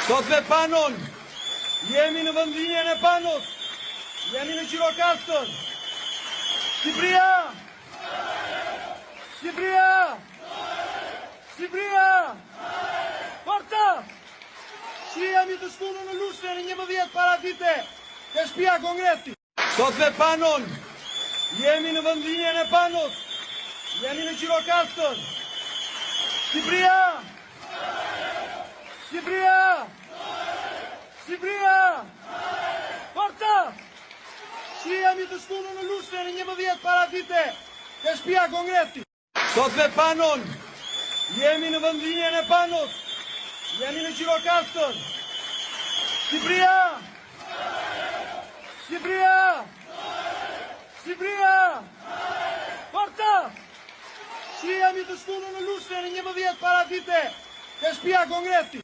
Sot me Panon, jemi në vendlinjen e Panos, jemi në Gjirokastër. Shqipëria! Shqipëria! Shqipëria! Forca! Shihemi të shtunën në Lushnjë në 11 paradite te shtëpia e Kongresit. Sot me Panon, jemi në vendlinjen e Panos, jemi në Gjirokastër. Shqipëria! Shqipëria! Shqipëria! Forca! Shihemi të shtunën në Lushnjë në 11 paradite te shtëpia e Kongresit. Sot me Panon, jemi në vendlinjen e Panos, jemi në Gjirokastër. Shqipëria! Shqipëria! Shqipëria! Forca! Shihemi të shtunën në Lushnjë në 11 paradite te shtëpia e Kongresit.